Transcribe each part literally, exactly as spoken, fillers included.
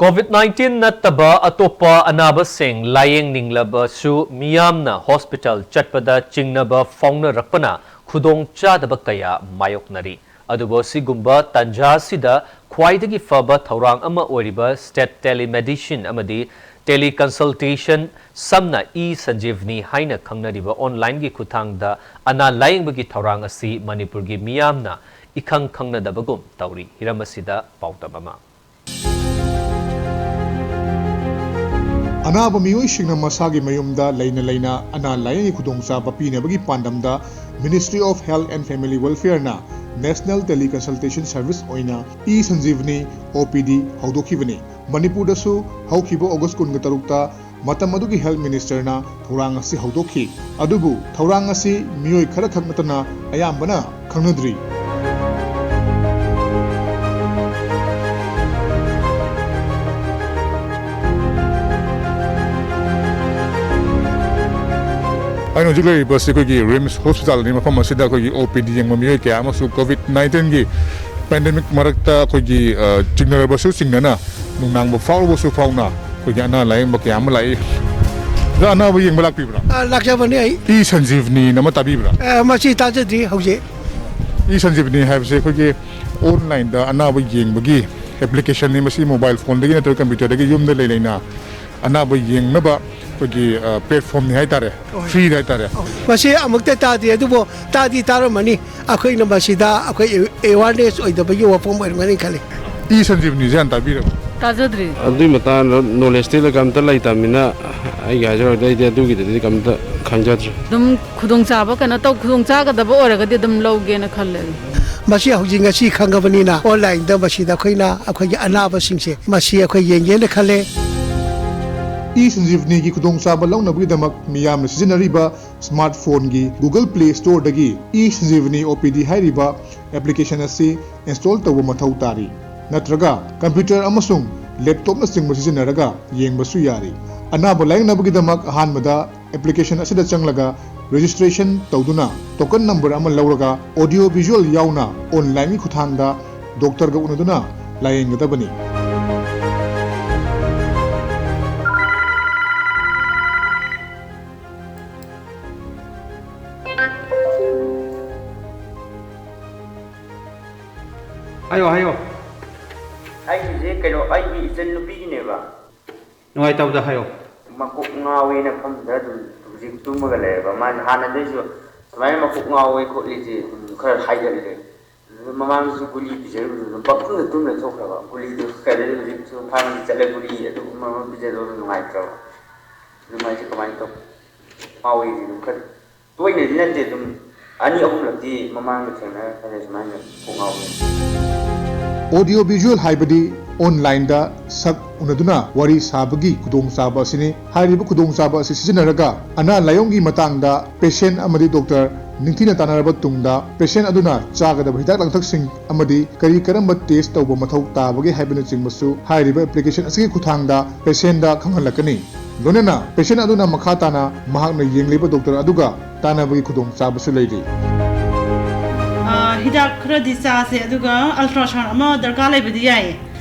COVID nineteen ꯅꯠꯇꯕ ꯑꯇꯣꯞꯄ ꯑꯅꯥꯕꯁꯤꯡ ꯂꯥꯌꯦꯡꯅꯤꯡꯂꯕꯁꯨ ꯃꯤꯌꯥꯝꯅ ꯍꯣꯁꯄꯤꯇꯥꯜ ꯆꯠꯄꯗ ꯆꯤꯡꯅꯕ ꯐꯥꯎꯅꯔꯛꯄꯅ ꯈꯨꯗꯣꯡꯆꯥꯗꯕ ꯀꯌꯥ ꯃꯥꯌꯣꯛꯅꯔꯤ꯫ ꯑꯗꯨꯕꯨ ꯑꯁꯤꯒꯨꯝꯕ ꯇꯥꯟꯖꯥ ꯑꯁꯤꯗ ꯈ꯭ꯋꯥꯏꯗꯒꯤ ꯐꯕ ꯊꯧꯔꯥꯡ ꯑꯃ ꯑꯣꯏꯔꯤꯕ state telemedicine ꯑꯃꯗꯤ teleconsultation, ꯁꯝꯅ e-Sanjeevani ꯍꯥꯏꯅ ꯈꯪꯅꯔꯤꯕ online ꯒꯤ ꯈꯨꯠꯊꯥꯡꯗ ꯑꯅꯥ ꯂꯥꯌꯦꯡꯕꯒꯤ ꯊꯧꯔꯥꯡ ꯑꯁꯤ ꯃꯅꯤꯄꯨꯔꯒꯤ ꯃꯤꯌꯥꯝꯅ ꯏꯈꯪ ꯈꯪꯅꯗꯕꯒꯨꯝ ꯇꯧꯔꯤ꯫ ꯍꯤꯔꯝ ꯑꯁꯤꯗ ꯄꯥꯎꯗꯝ ꯑꯃ꯫ ꯑꯅꯥꯕ ꯃꯤꯑꯣꯏꯁꯤꯡꯅ ꯃꯁꯥꯒꯤ ꯃꯌꯨꯝꯗ ꯂꯩꯅ ꯂꯩꯅ ꯑꯅꯥ ꯂꯥꯌꯦꯡꯒꯤ ꯈꯨꯗꯣꯡꯆꯥꯕ ꯄꯤꯅꯕꯒꯤ ꯄꯥꯟꯗꯝꯗ Ministry of Health and Family Welfare ꯅ National Teleconsultation Service ꯑꯣꯏꯅ e-Sanjeevani, O P D, ꯍꯧꯗꯣꯛꯈꯤꯕꯅꯤ꯫ ꯃꯅꯤꯄꯨꯔꯗꯁꯨ ꯍꯧꯈꯤꯕ August ꯀꯨꯟꯒ ꯇꯔꯨꯛꯇ ꯃꯇꯝ ꯑꯗꯨꯒꯤ Health Minister ꯅ ꯊꯧꯔꯥꯡ ꯑꯁꯤ ꯍꯧꯗꯣꯛꯈꯤ꯫ ꯑꯗꯨꯕꯨ ꯊꯧꯔꯥꯡ ꯑꯁꯤ ꯃꯤꯑꯣꯏ ꯈꯔꯈꯛ ꯅꯠꯇꯅ ꯑꯌꯥꯝꯕꯅ ꯈꯪꯅꯗ꯭ꯔꯤ꯫ ꯑꯩꯅ ꯍꯧꯖꯤꯛ ꯂꯩꯔꯤꯕꯁꯤ ꯑꯩꯈꯣꯏꯒꯤ RIMS hospital ꯅꯤ꯫ ꯃꯐꯝ ꯑꯁꯤꯗ ꯑꯩꯈꯣꯏꯒꯤ O P D ꯌꯦꯡꯕ ꯃꯤꯑꯣꯏ ꯀꯌꯥ ꯑꯃꯁꯨ COVID nineteen ꯒꯤ pandemic ꯃꯔꯛꯇ ꯑꯩꯈꯣꯏꯒꯤ, ꯑ, ꯆꯤꯡꯅꯔꯕꯁꯨ ꯆꯤꯡꯅꯅ, ꯅꯨꯡꯅꯥꯡꯕ ꯐꯥꯎꯔꯕꯁꯨ ꯐꯥꯎꯅ ꯑꯩꯈꯣꯏꯒꯤ ꯑꯅꯥ ꯂꯥꯌꯦꯡꯕ ꯀꯌꯥ ꯑꯃ ꯂꯥꯛꯏ꯫ ꯑꯣꯖꯥ, ꯑꯅꯥꯕ ꯌꯦꯡꯕ ꯂꯥꯛꯄꯤꯕ꯭ꯔꯥ? ꯑ, ꯂꯥꯛꯆꯕꯅꯤ ꯑꯩ꯫ e-Sanjeevani ꯅ ꯑꯃ ꯇꯥꯕꯤꯕ꯭ꯔꯥ? ꯑ, ꯃꯁꯤ ꯇꯥꯖꯗ꯭ꯔꯤ ꯍꯧꯖꯤꯛ꯫ e-Sanjeevani ꯍꯥꯏꯕꯁꯦ ꯑꯩꯈꯣꯏꯒꯤ online ꯗ ꯑꯅꯥꯕ ꯌꯦꯡꯕꯒꯤ application ꯅꯤ꯫ ꯃꯁꯤ mobile phone ꯗꯒꯤ ꯅꯠꯇ꯭ꯔꯒ computer ꯗꯒꯤ ꯌꯨꯝꯗ ꯂꯩ ꯂꯩꯅ ꯑꯅꯥꯕ ꯌꯦꯡꯅꯕ ꯑꯩꯈꯣꯏꯒꯤ, ꯑ, platform ꯅꯤ ꯍꯥꯏꯇꯥꯔꯦ, ꯍꯣꯏ꯫ Free ꯗ ꯍꯥꯏꯇꯥꯔꯦ꯫ ꯃꯁꯤ ꯑꯃꯨꯛꯇ ꯇꯥꯗ꯭ꯔꯤ, ꯑꯗꯨꯕꯨ ꯇꯥꯗꯤ ꯇꯥꯔꯝꯃꯅꯤ꯫ ꯑꯩꯈꯣꯏꯅ ꯃꯁꯤꯗ ꯑꯩꯈꯣꯏ awareness ꯑꯣꯏꯗꯕꯒꯤ ꯋꯥꯐꯝ ꯑꯣꯏꯔꯝꯒꯅꯤ ꯈꯜꯂꯤ꯫ e-Sanjeevani ꯁꯦ ꯍꯥꯟꯅ ꯇꯥꯕꯤꯔꯕ? ꯇꯥꯖꯗ꯭ꯔꯤ꯫ ꯑꯗꯨꯒꯤ ꯃꯇꯥꯡꯗ knowledge ꯇꯤ ꯀꯝꯇ ꯂꯩꯇꯕꯅꯤꯅ ꯑꯩꯒꯤ ꯍꯥꯏꯖꯔꯕꯗ ꯑꯩꯗꯤ ꯑꯗꯨꯒꯤꯗꯨꯗꯤ ꯀꯝꯇ ꯈꯪꯖꯗ꯭ꯔꯦ꯫ ꯑꯗꯨꯝ ꯈꯨꯗꯣꯡꯆꯥꯕ ꯀꯩꯅꯣ ꯇꯧ-, ꯈꯨꯗꯣꯡꯆꯥꯒꯗꯕ ꯑꯣꯏꯔꯒꯗꯤ ꯑꯗꯨꯝ ꯂꯧꯒꯦꯅ ꯈꯜꯂꯦ꯫ ꯃꯁꯤ ꯍꯧꯖꯤꯛ ꯉꯁꯤ ꯈꯪꯉꯕꯅꯤꯅ online ꯗ ꯃꯁꯤꯗ ꯑꯩꯈꯣꯏꯅ ꯑꯩꯈꯣꯏꯒꯤ ꯑꯅꯥꯕꯁꯤꯡꯁꯦ ꯃꯁꯤ ꯑꯩꯈꯣꯏ ꯌꯦꯡꯒꯦꯅ ꯈꯜꯂꯦ꯫ e-Sanjeevani ꯒꯤ ꯈꯨꯗꯣꯡꯆꯥꯕ ꯂꯧꯅꯕꯒꯤꯗꯃꯛ ꯃꯤꯌꯥꯝꯅ ꯁꯤꯖꯤꯟꯅꯔꯤꯕ smartphone ꯒꯤ Google Play Store ꯗꯒꯤ e-Sanjeevani O P D ꯍꯥꯏꯔꯤꯕ application ꯑꯁꯤ install ꯇꯧꯕ ꯃꯊꯧ ꯇꯥꯔꯤ꯫ ꯅꯠꯇ꯭ꯔꯒ computer ꯑꯃꯁꯨꯡ laptop ꯅꯆꯤꯡꯕ ꯁꯤꯖꯤꯟꯅꯔꯒ ꯌꯦꯡꯕꯁꯨ ꯌꯥꯔꯤ꯫ ꯑꯅꯥꯕ ꯂꯥꯌꯦꯡꯅꯕꯒꯤꯗꯃꯛ ꯑꯍꯥꯟꯕꯗ application ꯑꯁꯤꯗ ꯆꯪꯂꯒ registration ꯇꯧꯗꯨꯅ token number ꯑꯃ ꯂꯧꯔꯒ audio visual ꯌꯥꯎꯅ online ꯒꯤ ꯈꯨꯠꯊꯥꯡꯗ doctor ꯒ ꯎꯅꯗꯨꯅ ꯂꯥꯌꯦꯡꯒꯗꯕꯅꯤ꯫ ꯍꯥꯏꯌꯣ, ꯍꯥꯏꯌꯣ꯫ ꯑꯩꯒꯤꯁꯦ ꯀꯩꯅꯣ, ꯑꯩꯒꯤ ꯏꯆꯟ ꯅꯨꯄꯤꯒꯤꯅꯦꯕ꯫ ꯅꯨꯡꯉꯥꯏꯇꯕꯗ ꯍꯥꯏꯌꯣ꯫ ꯃꯀꯣꯛ ꯉꯥꯎꯋꯦꯅ ꯐꯝꯗ ꯑꯗꯨꯝ ꯍꯧꯖꯤꯛ ꯇꯨꯝꯃꯒ ꯂꯩꯔꯕ꯫ ꯃꯥꯁꯦ ꯍꯥꯟꯅꯗꯩꯁꯨ ꯁꯨꯃꯥꯏꯅ ꯃꯀꯣꯛ ꯉꯥꯎꯋꯦ ꯈꯣꯠꯂꯤꯁꯦ ꯑꯗꯨꯝ ꯈꯔ ꯍꯥꯏꯒꯜꯂꯦ꯫ ꯑꯗꯨ ꯃꯃꯥꯡꯗꯁꯨ ꯒꯨꯂꯤ ꯄꯤꯖꯔꯨꯕꯗ ꯑꯗꯨꯝ ꯄꯪꯇꯨꯝꯗ ꯇꯨꯝ ꯂꯩꯊꯣꯛꯈ꯭ꯔꯕ꯫ ꯒꯨꯂꯤꯗꯨ ꯀꯩꯗꯩ ꯍꯧꯖꯤꯛꯁꯨ ꯐꯥꯔꯃꯥꯁꯤ ꯆꯠꯂ ꯒꯨꯂꯤ ꯑꯗꯨꯒꯨꯝꯕ ꯑꯃ ꯄꯤꯖꯔꯨꯕ ꯅꯨꯡꯉꯥꯏꯇ꯭ꯔꯕ꯫ ꯑꯗꯨꯃꯥꯏꯁꯦ ꯀꯃꯥꯏꯅ ꯇꯧ? ꯉꯥꯎꯋꯦꯁꯦ ꯑꯗꯨꯝ ꯈꯔ ꯇꯣꯏꯅꯗꯤ ꯅꯠꯇꯦ, ꯑꯗꯨꯝ ꯑꯅꯤ ꯑꯍꯨꯝꯂꯛꯇꯤ ꯃꯃꯥꯡꯗ ꯊꯦꯡꯅꯔꯛꯈ꯭ꯔꯦ ꯁꯨꯃꯥꯏꯅ ꯀꯣꯛ ꯉꯥꯎꯕ꯫ ꯑꯣꯗꯤꯑꯣ ꯚꯤꯖꯨꯑꯦꯜ ꯍꯥꯏꯕꯗꯤ ꯑꯣꯟꯂꯥꯏꯟꯗ ꯁꯛ ꯎꯅꯗꯨꯅ ꯋꯥꯔꯤ ꯁꯥꯕꯒꯤ ꯈꯨꯗꯣꯡꯆꯥꯕ ꯑꯁꯤꯅꯤ꯫ ꯍꯥꯏꯔꯤꯕ ꯈꯨꯗꯣꯡꯆꯥꯕ ꯑꯁꯤ ꯁꯤꯖꯤꯟꯅꯔꯒ ꯑꯅꯥ ꯂꯥꯏꯌꯣꯡꯒꯤ ꯃꯇꯥꯡꯗ ꯄꯦꯁꯦꯟ ꯑꯃꯗꯤ ꯗꯣꯛꯇꯔ ꯅꯤꯡꯊꯤꯅ ꯇꯥꯟꯅꯔꯕ ꯇꯨꯡꯗ ꯄꯦꯁꯦꯟ ꯑꯗꯨꯅ ꯆꯥꯒꯗꯕ ꯍꯤꯗꯥꯛ ꯂꯥꯡꯊꯛꯁꯤꯡ ꯑꯃꯗꯤ ꯀꯔꯤ ꯀꯔꯝꯕ ꯇꯦꯁ ꯇꯧꯕ ꯃꯊꯧ ꯇꯥꯕꯒꯦ ꯍꯥꯏꯕꯅꯆꯤꯡꯕꯁꯨ ꯍꯥꯏꯔꯤꯕ ꯑꯦꯄ꯭ꯂꯤꯀꯦꯁꯟ ꯑꯁꯤꯒꯤ ꯈꯨꯠꯊꯥꯡꯗ ꯄꯦꯁꯦꯟꯗ ꯈꯪꯍꯜꯂꯛꯀꯅꯤ꯫ ꯂꯣꯏꯅꯅ ꯄꯦꯁꯦꯟ ꯑꯗꯨꯅ ꯃꯈꯥ ꯇꯥꯅ ꯃꯍꯥꯛꯅ ꯌꯦꯡꯂꯤꯕ ꯗꯣꯛꯇꯔ ꯑꯗꯨꯒ ꯇꯥꯟꯅꯕꯒꯤ ꯈꯨꯗꯣꯡꯆꯥꯕꯁꯨ ꯂꯩꯔꯤ꯫ ꯑ, ꯍꯤꯗꯥꯛ ꯈꯔꯗꯤ ꯆꯥꯁꯦ, ꯑꯗꯨꯒ ꯑꯜꯇ꯭ꯔꯥꯁꯥꯎꯟ ꯑꯃ ꯗꯔꯀꯥꯔ ꯂꯩꯕꯗꯤ ꯌꯥꯏꯌꯦ꯫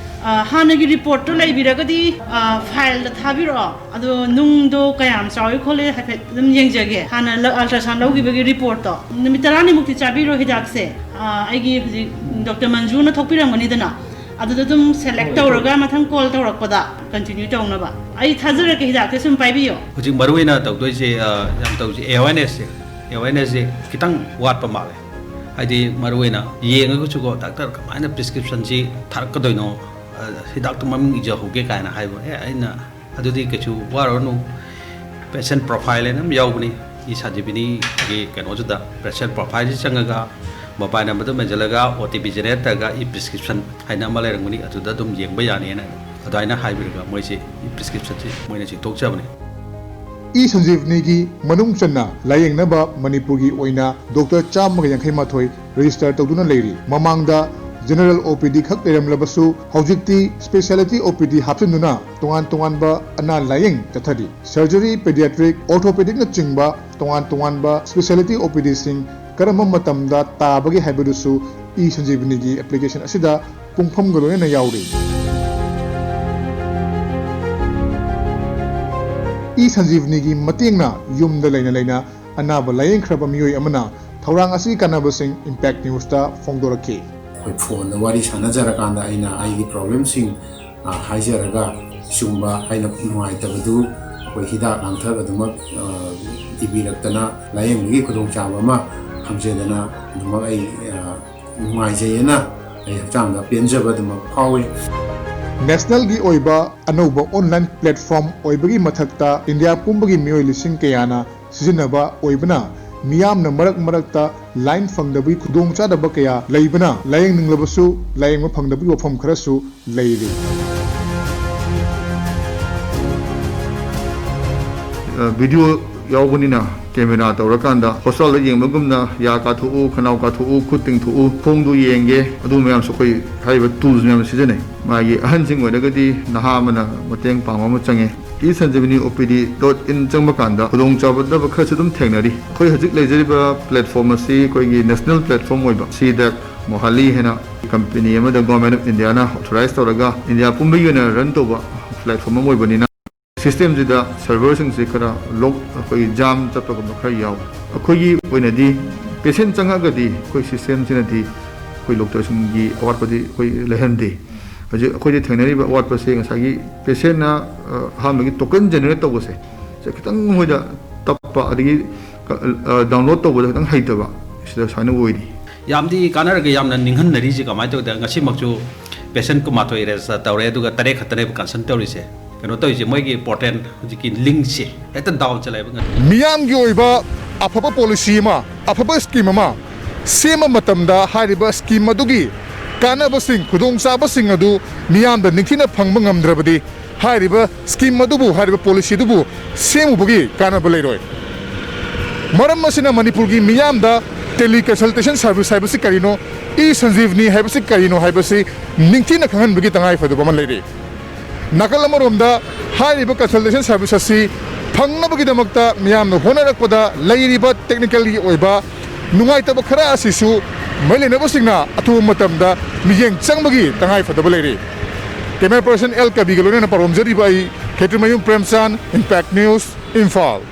ꯑ, ꯍꯥꯟꯅꯒꯤ ꯔꯤꯄꯣꯔꯠꯇꯨ ꯂꯩꯕꯤꯔꯒꯗꯤ, ꯑ, ꯐꯥꯏꯜꯗ ꯊꯥꯕꯤꯔꯛꯑꯣ꯫ ꯑꯗꯣ ꯅꯨꯡꯗꯣ ꯀꯌꯥꯝ ꯆꯥꯎꯋꯤ ꯈꯣꯠꯂꯤ ꯍꯥꯏꯐꯦꯠ ꯑꯗꯨꯝ ꯌꯦꯡꯖꯒꯦ, ꯍꯥꯟꯅ ꯂ-, ꯑꯜꯇ꯭ꯔꯥꯁꯥꯎꯟ ꯂꯧꯈꯤꯕꯒꯤ ꯔꯤꯄꯣꯔꯠꯇꯣ꯫ ꯅꯨꯃꯤꯠ ꯇꯔꯥꯅꯤꯃꯨꯛꯇꯤ ꯆꯥꯕꯤꯔꯣ ꯍꯤꯗꯥꯛꯁꯦ꯫ ꯑ, ꯑꯩꯒꯤ ꯍꯧꯖꯤꯛ ꯗꯣꯛꯇꯔ ꯃꯟꯖꯨꯅ ꯊꯣꯛꯄꯤꯔꯝꯒꯅꯤꯗꯅ, ꯑꯗꯨꯗ ꯑꯗꯨꯝ ꯁꯦꯂꯦꯛ ꯇꯧꯔꯒ ꯃꯊꯪ ꯀꯣꯜ ꯇꯧꯔꯛꯄꯗ ꯀꯟꯇꯤꯅ꯭ꯌꯨ ꯇꯧꯅꯕ꯫ ꯑꯩ ꯊꯥꯖꯔꯛꯀꯦ, ꯍꯤꯗꯥꯛꯁꯦ ꯁꯨꯝ ꯄꯥꯏꯕꯤꯌꯣ꯫ ꯍꯧꯖꯤꯛ ꯃꯔꯨꯑꯣꯏꯅ ꯇꯧꯗꯣꯏꯁꯦ, ꯑ, ꯌꯥꯝ ꯇꯧꯁꯦ, ꯑꯦꯋꯦꯔꯅꯦꯁꯁꯦ꯫ ꯑꯦꯋꯦꯔꯅꯦꯁꯁꯦ ꯈꯤꯇꯪ ꯋꯥꯠꯄ ꯃꯥꯜꯂꯦ꯫ ꯍꯥꯏꯗꯤ ꯃꯔꯨꯑꯣꯏꯅ ꯌꯦꯡꯉꯒꯁꯨꯀꯣ, ꯗꯥꯛꯇꯔ ꯀꯃꯥꯏꯅ ꯄ꯭ꯔꯤꯁꯀ꯭ꯔꯤꯞꯁꯟꯁꯤ ꯊꯥꯔꯛꯀꯗꯣꯏꯅꯣ, ꯑ, ꯍꯤꯗꯥꯛꯇꯣ ꯃꯃꯤꯡ ꯏꯖꯍꯧꯒꯦ ꯀꯥꯏꯅ ꯍꯥꯏꯕ꯫ ꯑꯦ, ꯑꯩꯅ ꯑꯗꯨꯗꯤ ꯀꯩꯁꯨ ꯋꯥꯔꯨꯔꯅꯨ, ꯄꯦꯁꯦꯟ ꯄ꯭ꯔꯣꯐꯥꯏꯜ ꯍꯥꯏꯅ ꯑꯃ ꯌꯥꯎꯕꯅꯤ, ꯏ ꯁꯟꯖꯤꯕꯤꯅꯤꯒꯤ ꯀꯩꯅꯣꯁꯤꯗ ꯄꯦꯁꯦꯟ ꯄ꯭ꯔꯣꯐꯥꯏꯜꯁꯤ ꯆꯪꯉꯒ ꯃꯣꯕꯥꯏꯜ ꯅꯝꯕꯔꯗꯨ ꯃꯦꯟꯁꯤꯜꯂꯒ ꯑꯣ ꯇꯤ ꯄꯤ ꯖꯦꯅꯦꯔꯦꯠ ꯇꯧꯔꯒ ꯏ ꯄ꯭ꯔꯤꯁꯀ꯭ꯔꯤꯞꯁꯟ ꯍꯥꯏꯅ ꯑꯃ ꯂꯩꯔꯝꯒꯅꯤ, ꯑꯗꯨꯗ ꯑꯗꯨꯝ ꯌꯦꯡꯕ ꯌꯥꯅꯤꯅ ꯑꯗꯨꯃꯥꯏꯅ ꯍꯥꯏꯕꯤꯔꯒ ꯃꯣꯏꯁꯤ ꯏ ꯄ꯭ꯔꯤꯁꯀ꯭ꯔꯤꯞꯁꯟꯁꯤ ꯃꯣꯏꯅ ꯆꯤꯡꯊꯣꯛꯆꯕꯅꯤ꯫ ꯏ ꯁꯟꯖꯤꯕꯅꯤꯒꯤ ꯃꯅꯨꯡ ꯆꯟꯅ ꯂꯥꯌꯦꯡꯅꯕ ꯃꯅꯤꯄꯨꯔꯒꯤ ꯑꯣꯏꯅ ꯗꯣꯛꯇꯔ ꯆꯥꯝꯃꯒ ꯌꯥꯡꯈꯩ ꯃꯥꯊꯣꯏ ꯔꯦꯖꯤꯁꯇꯔ ꯇꯧꯗꯨꯅ ꯂꯩꯔꯤ꯫ ꯃꯃꯥꯡꯗ ꯖꯦꯅꯔꯦꯜ ꯑꯣ ꯄꯤ ꯗꯤ ꯈꯛ ꯂꯩꯔꯝꯂꯕꯁꯨ ꯍꯧꯖꯤꯛꯇꯤ ꯁ꯭ꯄꯦꯁꯤꯌꯦꯂꯤꯇꯤ ꯑꯣ ꯄꯤ ꯗꯤ ꯍꯥꯞꯆꯤꯟꯗꯨꯅ ꯇꯣꯉꯥꯟ ꯇꯣꯉꯥꯟꯕ ꯑꯅꯥ ꯂꯥꯌꯦꯡ ꯆꯠꯊꯔꯤ꯫ ꯁꯔꯖꯔꯤ, ꯄꯦꯗꯤꯌꯥꯇ꯭ꯔꯤꯛ, ꯑꯣꯔꯊꯣꯄꯦꯗꯤꯛꯅꯆꯤꯡꯕ ꯇꯣꯉꯥꯟ ꯇꯣꯉꯥꯟꯕ ꯁ꯭ꯄꯦꯁꯤꯌꯦꯂꯤꯇꯤ ꯑꯣ ꯄꯤ ꯗꯤꯁꯤꯡ ꯀꯔꯝꯕ ꯃꯇꯝꯗ ꯇꯥꯕꯒꯦ ꯍꯥꯏꯕꯗꯨꯁꯨ ꯏ ꯁꯟꯖꯤꯕꯅꯤꯒꯤ ꯑꯦꯄ꯭ꯂꯤꯀꯦꯁꯟ ꯑꯁꯤꯗ ꯄꯨꯡꯐꯝꯒ ꯂꯣꯏꯅꯅ ꯌꯥꯎꯔꯤ꯫ ꯏ ꯁꯟꯖꯤꯕꯅꯤꯒꯤ ꯃꯇꯦꯡꯅ ꯌꯨꯝꯗ ꯂꯩꯅ ꯂꯩꯅ ꯑꯅꯥꯕ ꯂꯥꯌꯦꯡꯈ꯭ꯔꯕ ꯃꯤꯑꯣꯏ ꯑꯃꯅ ꯊꯧꯔꯥꯡ ꯑꯁꯤꯒꯤ ꯀꯥꯟꯅꯕꯁꯤꯡ ꯏꯝꯄꯦꯛ ꯅ꯭ꯌꯨꯁꯇ ꯐꯣꯡꯗꯣꯔꯛꯈꯤ꯫ ꯑꯩꯈꯣꯏ ꯐꯣꯟꯗ ꯋꯥꯔꯤ ꯁꯥꯟꯅꯖꯔꯀꯥꯟꯗ ꯑꯩꯅ ꯑꯩꯒꯤ ꯄ꯭ꯔꯣꯕ꯭ꯂꯦꯝꯁꯤꯡ, ꯑ, ꯍꯥꯏꯖꯔꯒ, ꯁꯤꯒꯨꯝꯕ ꯑꯩꯅ ꯅꯨꯡꯉꯥꯏꯇꯕꯗꯨ ꯑꯩꯈꯣꯏ ꯍꯤꯗꯥꯛ ꯂꯥꯡꯊꯛ ꯑꯗꯨꯃꯛ, ꯑ, ꯏꯕꯤꯔꯛꯇꯅ ꯂꯥꯌꯦꯡꯕꯒꯤ ꯈꯨꯗꯣꯡꯆꯥꯕ ꯑꯃ ꯐꯪꯖꯗꯅ ꯑꯗꯨꯃꯛ ꯑꯩ, ꯑ, ꯅꯨꯡꯉꯥꯏꯖꯩꯑꯅ ꯑꯩ ꯍꯛꯆꯥꯡꯗ ꯄꯦꯟꯖꯕ ꯑꯗꯨꯃꯛ ꯐꯥꯎꯏ꯫ ꯅꯦꯁꯅꯦꯜꯒꯤ ꯑꯣꯏꯕ ꯑꯅꯧꯕ ꯑꯣꯟꯂꯥꯏꯟ ꯄ꯭ꯂꯦꯠꯐꯣꯔꯝ ꯑꯣꯏꯕꯒꯤ ꯃꯊꯛꯇ ꯏꯟꯗꯤꯌꯥ ꯄꯨꯝꯕꯒꯤ ꯃꯤꯑꯣꯏ ꯂꯤꯁꯤꯡ ꯀꯌꯥꯅ ꯁꯤꯖꯤꯟꯅꯕ ꯑꯣꯏꯕꯅ ꯃꯤꯌꯥꯝꯅ ꯃꯔꯛ ꯃꯔꯛꯇ ꯂꯥꯏꯟ ꯐꯪꯗꯕꯒꯤ ꯈꯨꯗꯣꯡꯆꯥꯗꯕ ꯀꯌꯥ ꯂꯩꯕꯅ ꯂꯥꯌꯦꯡꯅꯤꯡꯂꯕꯁꯨ ꯂꯥꯌꯦꯡꯕ ꯐꯪꯗꯕꯒꯤ ꯋꯥꯐꯝ ꯈꯔꯁꯨ ꯂꯩꯔꯤ꯫ ꯚꯤꯗꯤꯑꯣ ꯌꯥꯎꯕꯅꯤꯅ ꯀꯦꯃꯦꯔꯥ ꯇꯧꯔꯀꯥꯟꯗ ꯍꯣꯁꯄꯤꯇꯥꯜꯗ ꯌꯦꯡꯕꯒꯨꯝꯅ ꯌꯥ ꯀꯥꯊꯣꯛꯎ, ꯈꯅꯥꯎ ꯀꯥꯊꯣꯛꯎ, ꯈꯨꯠ ꯇꯤꯡꯊꯣꯛꯎ, ꯈꯣꯡꯗꯨ ꯌꯦꯡꯒꯦ, ꯑꯗꯨ ꯃꯌꯥꯝꯁꯨ ꯑꯩꯈꯣꯏ ꯍꯥꯏꯔꯤꯕ ꯇꯨꯜꯁ ꯃꯌꯥꯝ ꯁꯤꯖꯤꯟꯅꯩ꯫ ꯃꯥꯒꯤ ꯑꯍꯟꯁꯤꯡ ꯑꯣꯏꯔꯒꯗꯤ ꯅꯍꯥ ꯑꯃꯅ ꯃꯇꯦꯡ ꯄꯥꯡꯕ ꯑꯃ ꯆꯪꯉꯦ꯫ E Sanjeevani O P D dot in ꯆꯪꯕ ꯀꯥꯟꯗ ꯈꯨꯗꯣꯡꯆꯥꯗꯕ ꯈꯔꯁꯨ ꯑꯗꯨꯝ ꯊꯦꯡꯅꯔꯤ꯫ ꯑꯩꯈꯣꯏ ꯍꯧꯖꯤꯛ ꯂꯩꯖꯔꯤꯕ ꯄ꯭ꯂꯦꯠꯐꯣꯔꯝ ꯑꯁꯤ ꯑꯩꯈꯣꯏꯒꯤ ꯅꯦꯁꯅꯦꯜ ꯄ꯭ꯂꯦꯠꯐꯣꯔꯝ ꯑꯣꯏꯕ CDAC Mohali ꯍꯥꯏꯅ ꯀꯝꯄꯦꯅꯤ ꯑꯃꯗ Government of Indiaꯅ authorize ꯇꯧꯔꯒ ꯏꯟꯗꯤꯌꯥ ꯄꯨꯝꯕꯒꯤ ꯑꯣꯏꯅ ꯔꯟ ꯇꯧꯕ ꯄ꯭ꯂꯦꯠꯐꯣꯔꯝ ꯑꯃ ꯑꯣꯏꯕꯅꯤꯅ, ꯁꯤꯁꯇꯦꯝꯁꯤꯗ ꯁꯔꯚꯔꯁꯤꯡꯁꯤ ꯈꯔ ꯂꯣꯛ, ꯑꯩꯈꯣꯏꯒꯤ ꯖꯥꯝ ꯆꯠꯄꯒꯨꯝꯕ ꯈꯔ ꯌꯥꯎꯋꯤ꯫ ꯑꯩꯈꯣꯏꯒꯤ ꯑꯣꯏꯅꯗꯤ ꯄꯦꯁꯦꯟ ꯆꯪꯉꯛꯑꯒꯗꯤ ꯑꯩꯈꯣꯏ ꯁꯤꯁꯇꯦꯝꯁꯤꯅꯗꯤ ꯑꯩꯈꯣꯏ ꯗꯣꯛꯇꯔꯁꯤꯡꯒꯤ ꯑꯋꯥꯠꯄꯗꯤ ꯑꯩꯈꯣꯏ ꯂꯩꯍꯟꯗꯦ꯫ ꯍꯧꯖꯤꯛ ꯑꯩꯈꯣꯏꯗ ꯊꯦꯡꯅꯔꯤꯕ ꯑꯋꯥꯠꯄꯁꯦ ꯉꯁꯥꯏꯒꯤ ꯄꯦꯁꯦꯟꯅ, ꯑ, ꯑꯍꯥꯟꯕꯒꯤ ꯇꯣꯀꯟ ꯖꯦꯅꯦꯔꯦꯠ ꯇꯧꯕꯁꯦ, ꯁꯦ ꯈꯤꯇꯪ ꯃꯣꯏꯗ ꯇꯞꯄ, ꯑꯗꯒꯤ, ꯑ, ꯗꯥꯎꯟꯂꯣꯗ ꯇꯧꯕꯗ ꯈꯤꯇꯪ ꯍꯩꯇꯕ, ꯁꯤꯗ ꯁꯨꯃꯥꯏꯅ ꯑꯣꯏꯔꯤ꯫ ꯌꯥꯝꯗꯤ ꯀꯥꯟꯅꯔꯒ ꯌꯥꯝꯅ ꯅꯤꯡꯍꯟꯅꯔꯤꯁꯦ ꯀꯃꯥꯏꯅ ꯇꯧꯗ, ꯉꯁꯤꯃꯛꯁꯨ ꯄꯦꯁꯦꯟ ꯀꯨꯟꯃꯥꯊꯣꯏ ꯔꯦꯖꯤꯁꯇꯔ ꯇꯧꯔꯦ, ꯑꯗꯨꯒ ꯇꯔꯦꯠ ꯈꯛꯇꯅꯦꯕ ꯀꯟꯁꯜ ꯇꯧꯔꯤꯁꯦ꯫ ꯀꯩꯅꯣ ꯇꯧꯔꯤꯁꯦ, ꯃꯣꯏꯒꯤ ꯄꯣꯔꯇꯦꯜ ꯍꯧꯖꯤꯛꯀꯤ ꯂꯤꯡꯁꯦ ꯍꯦꯛꯇ ꯗꯥꯎꯟ ꯆꯠꯂꯦꯕ꯫ ꯃꯤꯌꯥꯝꯒꯤ ꯑꯣꯏꯕ ꯑꯐꯕ ꯄꯣꯂꯤꯁꯤ ꯑꯃ, ꯑꯐꯕ ꯁ꯭ꯀꯤꯝ ꯑꯃ ꯁꯦꯝꯕ ꯃꯇꯝꯗ ꯍꯥꯏꯔꯤꯕ ꯁ꯭ꯀꯤꯝ ꯑꯗꯨꯒꯤ ꯀꯥꯟꯅꯕꯁꯤꯡ, ꯈꯨꯗꯣꯡꯆꯥꯕꯁꯤꯡ ꯑꯗꯨ ꯃꯤꯌꯥꯝꯗ ꯅꯤꯡꯊꯤꯅ ꯐꯪꯕ ꯉꯝꯗ꯭ꯔꯕꯗꯤ ꯍꯥꯏꯔꯤꯕ ꯁ꯭ꯀꯤꯝ ꯑꯗꯨꯕꯨ, ꯍꯥꯏꯔꯤꯕ ꯄꯣꯂꯤꯁꯤ ꯑꯗꯨꯕꯨ ꯁꯦꯝꯃꯨꯕꯒꯤ ꯀꯥꯟꯅꯕ ꯂꯩꯔꯣꯏ꯫ ꯃꯔꯝ ꯑꯁꯤꯅ ꯃꯅꯤꯄꯨꯔꯒꯤ ꯃꯤꯌꯥꯝꯗ ꯇꯦꯂꯤ ꯀꯟꯁꯜꯇꯦꯁꯟ ꯁꯔꯚꯤꯁ ꯍꯥꯏꯕꯁꯤ ꯀꯔꯤꯅꯣ, ꯏ ꯁꯟꯖꯤꯕꯅꯤ ꯍꯥꯏꯕꯁꯤ ꯀꯔꯤꯅꯣ ꯍꯥꯏꯕꯁꯤ ꯅꯤꯡꯊꯤꯅ ꯈꯪꯍꯟꯕꯒꯤ ꯇꯉꯥꯏꯐꯗꯕ ꯑꯃ ꯂꯩꯔꯤ꯫ ꯅꯥꯀꯜ ꯑꯃꯔꯣꯝꯗ ꯍꯥꯏꯔꯤꯕ ꯀꯟꯁꯜꯇꯦꯁꯟ ꯁꯔꯚꯤꯁ ꯑꯁꯤ ꯐꯪꯅꯕꯒꯤꯗꯃꯛꯇ ꯃꯤꯌꯥꯝꯅ ꯍꯣꯠꯅꯔꯛꯄꯗ ꯂꯩꯔꯤꯕ ꯇꯦꯛꯅꯤꯀꯦꯜꯒꯤ ꯑꯣꯏꯕ ꯅꯨꯡꯉꯥꯏꯇꯕ ꯈꯔ ꯑꯁꯤꯁꯨ ꯃꯔꯤ ꯂꯩꯅꯕꯁꯤꯡꯅ ꯑꯊꯨꯕ ꯃꯇꯝꯗ ꯃꯤꯠꯌꯦꯡ ꯆꯪꯕꯒꯤ ꯇꯉꯥꯏꯐꯗꯕ ꯂꯩꯔꯤ꯫ ꯀꯦꯃꯦꯔꯥ ꯄꯔꯁꯟ ꯑꯦꯜ ꯀꯕꯤꯒ ꯂꯣꯏꯅꯅ ꯄꯥꯔꯣꯝꯖꯔꯤꯕ ꯑꯩ ꯈꯦꯇ꯭ꯔꯤꯃꯌꯨꯝ ꯄ꯭ꯔꯦꯝꯆꯥꯟ, ꯏꯝꯄꯦꯛ ꯅ꯭ꯌꯨꯁ, ꯏꯝꯐꯥꯜ꯫